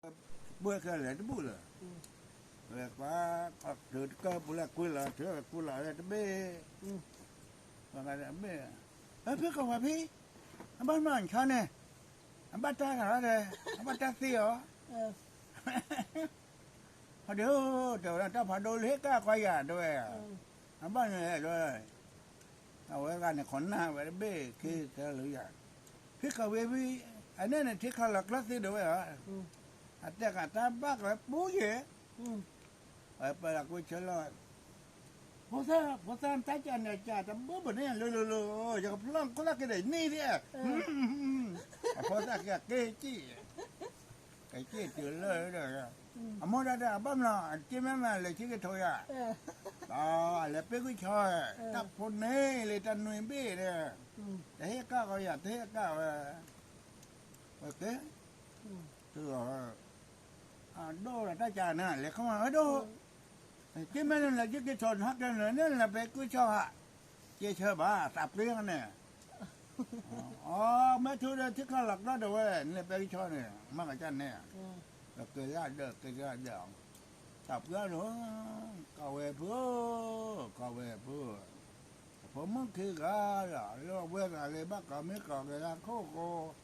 ပှဲၤခဲလၢာ်တဘူၣ်လၢၤ, ဝဲကွၢ်, ထုးတကၢၢ်ပူၤလၢကွံာ်လီၤ ထုးကွံာ်လီၤလၢတဘ့ၣ်, ဘ့ၣ်, ဖံကီၢ်ဝဲဖံ, အဘၣ်မၤဆီန့ၣ်, အဘၣ်တၢ်ဂၤဒီး, အဘၣ်တၢ်သ့အီၤ, ဟီဒုး, တဲဝဲဒၣ်တၢ်ဖးဒိၣ်လၢဟ့ၣ်ကၣ်ကွၢ်ယၤတဲဝဲ, အဘၣ်န့ၣ်ဒီး အဝဲဂၤန့ၣ် ခိးနၢ်ဝဲတဘ့ၣ် ခ့တၢ်လၢယၤ, ဖံကီၢ်ဝဲဖံ, အန့ၣ်န့ၣ် ထံခီလီၤကျီသ့ဒိးဝဲဧါ, အတဲကးတၢ်ဘၣ်ကီးပူၤယဲၢ်, ပၢလီၤကွံာ်ဆၢလီၤ, ဖိသၣ်, ဖိသၣ်တၢ်ကးန့ၣ်ကးတဘၣ်ဘၣ်န့ၣ် လိၤလိၤလိၤ, ယကဖျီၣ်ခိၣ်သၣ်က့ၤဒီးနံၣ်ဒၣ်, အဖိသၣ်က့ၤက့ၤက့ၤ ကက့ၤတုၤလၢဒီး, အမိၢ်ဒၣ်ဒီးအဘၣ်မနုၤ အက့ၤမ့ၢ်မ့ၢ်လဲၤဆံက့ၤထိးယၤ, အလဲၤပ့ၤကွံာ်ဆီ, တၢ်ဖိန့ၣ်လၢတၢ်နွံဘ့ၣ်ဒီး, တဟ့ၣ်ကၣ်ဃီယၤ တဟ့ၣ်ကၣ်ဝဲ, ဝဲက့ၤ, အဒိၣ်ဒီးတၢ်ကၢ်န့ၣ် လဲၤခီမၤဝဲဒိၣ်, က့ၤမ့ၢ်နလဲၤဆံက့ၤထိးနဟဲက့ၤန့ၣ် နလဲၤပ့ၤကွံာ်ဆီဧါ, က့ၤဆၢဘၣ် သးပ့ၤန့ၣ် အီ မ့ၢ်ထူဒီးထံခီလီၤကျီဒီးဝဲ နလဲၤပဲကဆီန့ၣ် မၤကစၢ်န့ၣ်, ကက့ၤလၢဒၢး က့ၤလၢဒၢး, တၢ်ပှၢ်ဒီး, ကီၢ်ဝဲၢ်ဖိ, ကီၢ်ဝဲၢ်ဖိ, အဖိမုၣ်ခံဂၤဒီး လၢအဝဲၢ်ဂၤလၢဘၣ်ကီၢ်မ့ၢ်ကီၢ်က့ၤလၢခိၣ်ဃိ,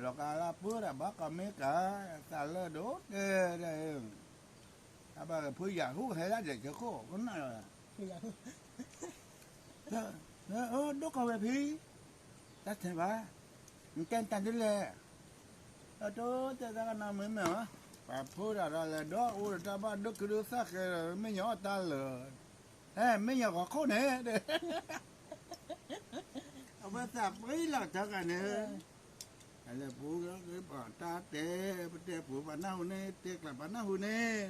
လီၤကလၢပှၢ်ဒီးဘၣ်ကီၢ်မ့ၢ်ကီၢ်, သးလၢဒိၣ်တဲဒၣ်, အဘၣ်ဖုယၤဟူဟဲလၢဒဲးကခိၣ်ကနၣ်လီၤ, ဒိၣ်ကီၢ်ဝဲၢ်ဖံ, တၢ်ထဲဘၣ်, နတဲတၢ်ဒ်လဲၣ်, တၢ်တိတဲတၢ်ကနၣ်မ့ၢ်မ့ၢ်, ပှၤဖိဒၣ်ဒီးလဲၤဒီးအိၣ်ဒီးတၢ်ဘၣ်ဒိၣ်ခုဒိၣ်သၣ်ဃဲဒီး မ့ၢ်ညီအီၣ်တၢ်လၢာ်, မ့ၢ်ညီဂီၤခိၣ်န့ၣ်, အဝဲသးပှ့ၤလီၤတၢ်ဂၤန့ၣ်, အလဲၤပူၤလၢပတၢ်တဲ, ပတဲပူၤပနၢ်ဟူန့ၣ် တဲကျးပနၢ်ဟူန့ၣ်,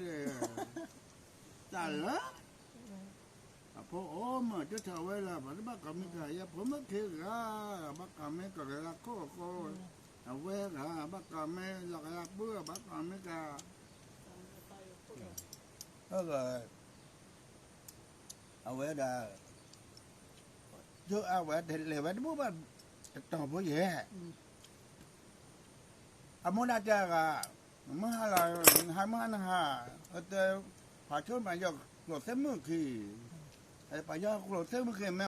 တၢ်လၢ အဖိအိၣ်မး တထီၣ်ဝဲလၢၤ ပှၤတဘၣ်ကီၢ်မ့ၢ်ကီၢ် ယဖိမုၣ်ခံဂၤ ဘၣ်ကီၢ်မ့ၢ်ကီၢ်က့ၤလၢခိၣ်အဃိ, အဝဲဂၤဘၣ်ကီၢ်မ့ၢ် လီၤကလၢပှၢ် ဘၣ်ကီၢ်မ့ၢ်ကီၢ်, အဝဲဒၣ် ယိၣ်အဝဲတလဲၤဝဲတဘူၣ်ဘၣ် တတီၤဖိယဲၢ် အမိၢ်ဒၣ်တဲဂၤ, မုၢ်ဟါလီၤ, ဟါမုၢ်ဟါနဟါ, တဲ, ပှၤဆိမးယီၤကျိၣ်သ့ၣ်မုၣ်ခံ, ပှၤယီၤကျိၣ်သ့ၣ်မုၣ်ခံမ့ၢ်